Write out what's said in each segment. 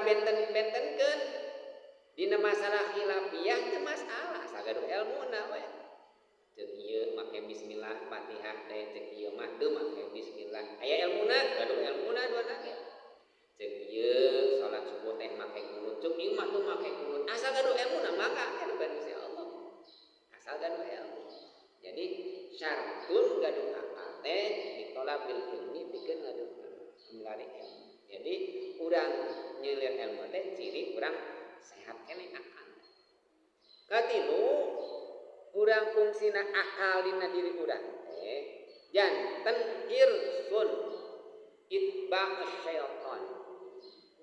benten-bentenkeun dina masalah khilafiyah teu masalah, asal gaduh elmuna we. Ceuk ieu make bismillah Fatihah teh, ceuk ieu mah teu make bismillah. Aya elmuna, gaduh elmuna dua ge. Ceuk ieu salat subuh teh make kunut, ceuk ieu mah teu make kunut. Asal gaduh elmuna maka ka Gusti Allah. Asal gaduh ilmu. Jadi syartun gaduh akal teh ditolabil ilmi, pikeun gaduh milari ilmu. Jadi urang nyelir ilmu teh ciri urang sehat keneh akal. Katilu, urang fungsina akal dina diri urang teh janten hirsun itba' syaitan,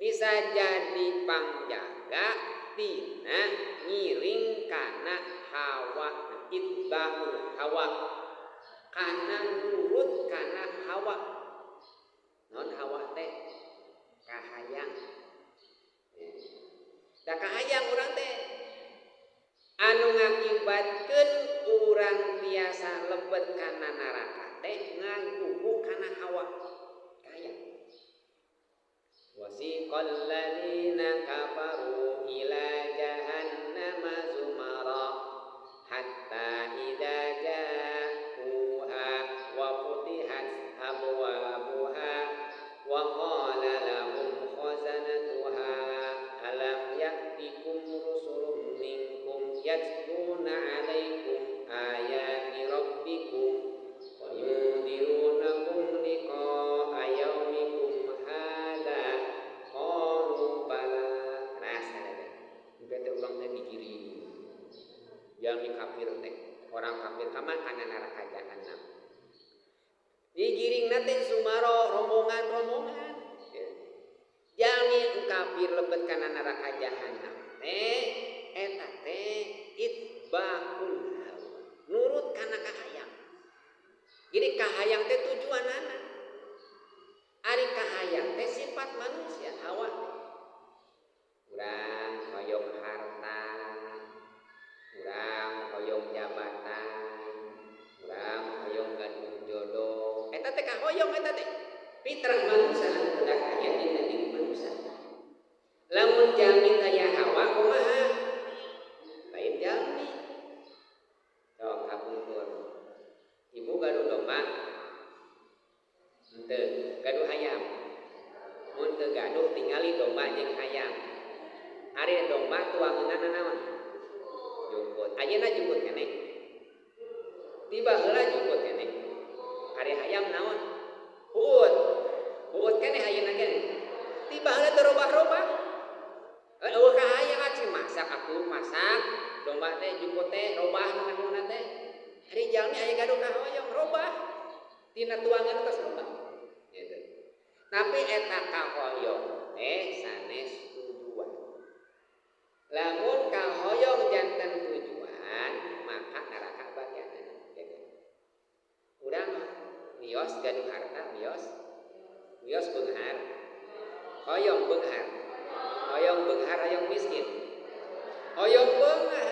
bisa jadi pangjaga tina ngiring kana hawa, itba'ul hawa, kana nurut kana hawa. Non hawa teh kahayang. Da kahayang urang teh anu ngakibatkeun urang tiasa lebet kana neraka teh ngagugu kana hawa, kahayang. Wasiqal ladzina kafaru ila jahannama zumara hatta idza ja'uha wa futihat abwabuha wa qala lahum khazanatuha alam ya'tikum rusulun minkum yatluna 'alaikum ayati rabbikum wa yundirunakum liqa'a yaumikum hadza qalu bala. Rasa teh teh urang teh digiring jalmi kafir teh, orang kafir kama kana neraka jahanam digiring teh sumaro, rombongan-rombongan. Jalmi kafir lebet kana neraka jahanam teh eta teh itba'ul hawa, nurut kana kahayang. Jadi kahayang teh tujuanana. Ari kahayang teh sifat manusia, hawa teh. Urang hoyong harta, urang hoyong jabatan, urang hoyong gaduh jodoh. Eta teh kahoyong, eta teh fitrah manusia anu kedah aya dina diri manusia. Lamun jalmi aya hawa kumaha? Lain jalmi. Sok kapungkur. Ibu gaduh domba? Henteu, gaduh hayam. Mun teu gaduh, tingali domba jeung hayam. Ari domba tuangeunana naon? Jukut. Ayeuna jukut keneh? Tiba heula jukut keneh. Ari hayam naon? Huut. Huut keneh ayeuna keneh? Tiba heula teu robah-robah. Eueuh kahayang atuh masak atuh masak domba teh jukut teh robah nu teh. Ari jalmi aya gaduh kahoyong robah. Tina tuangan tos robah. Gitu. Tapi eta kahoyong teh sanes tujuan. Lamun kahoyong janten tujuan, maka neraka bagianana. Gitu. Urang wios gaduh harta wios, wios beunghar, hoyong beunghar, hoyong beunghar, hoyong miskin, hoyong beunghar.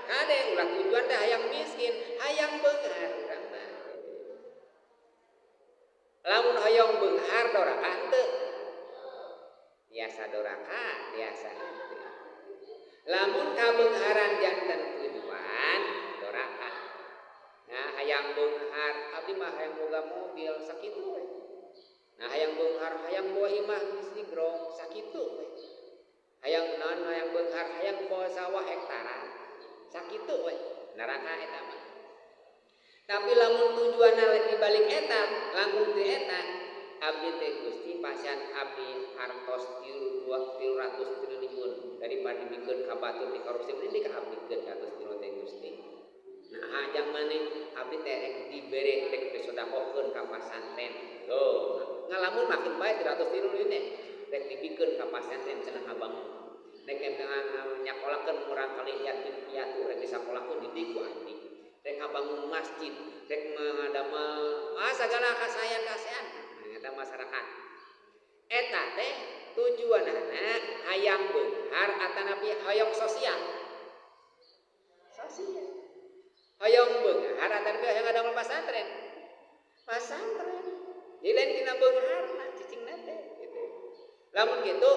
Kade ulah tujuan teh hayang miskin, hayang beunghar urang mah. Lamun hoyong beunghar doraka henteu? Biasa doraka, biasa henteu. Lamun kabeungharan janten tujuan, doraka. Nah, hayang beunghar, abdi mah hayang boga mobil sakitu we. Nah, hayang beunghar, hayang bawa imah sigrong sakitu we. Hayang naon, hayang beunghar, hayang bawa sawah hektaran sakitu we. Neraka eta mah. Tapi lamun tujuanna di balik eta, langkung ti eta, abdi teh Gusti pasihan abdi hartos 300 triliun, daripada dibikeun ka batur dikorupsi, mending dikaabdikeun 100 triliun teh Gusti. Nah, jang maneh abdi teh rek dibere, rek disodakohkeun ka pasantren. Loh, ngalamun makin bae 300 triliun teh rek dibikeun ka pasantren cenah ngabangun. Rek nyakolakeun murang kali yatim piatu rek disakolakeun didik ku abdi. Rek ngabangun masjid, rek ngadamel sagala kasaean-kasaean eta masyarakat. Eta teh tujuanana hayang beunghar atanapi hoyong sosial? Sosial. Hoyong beunghar atanapi hoyong ngadamel pasantren? Pasantren. Jadi lain tina beungharna cicingna teh gitu. Lamun gitu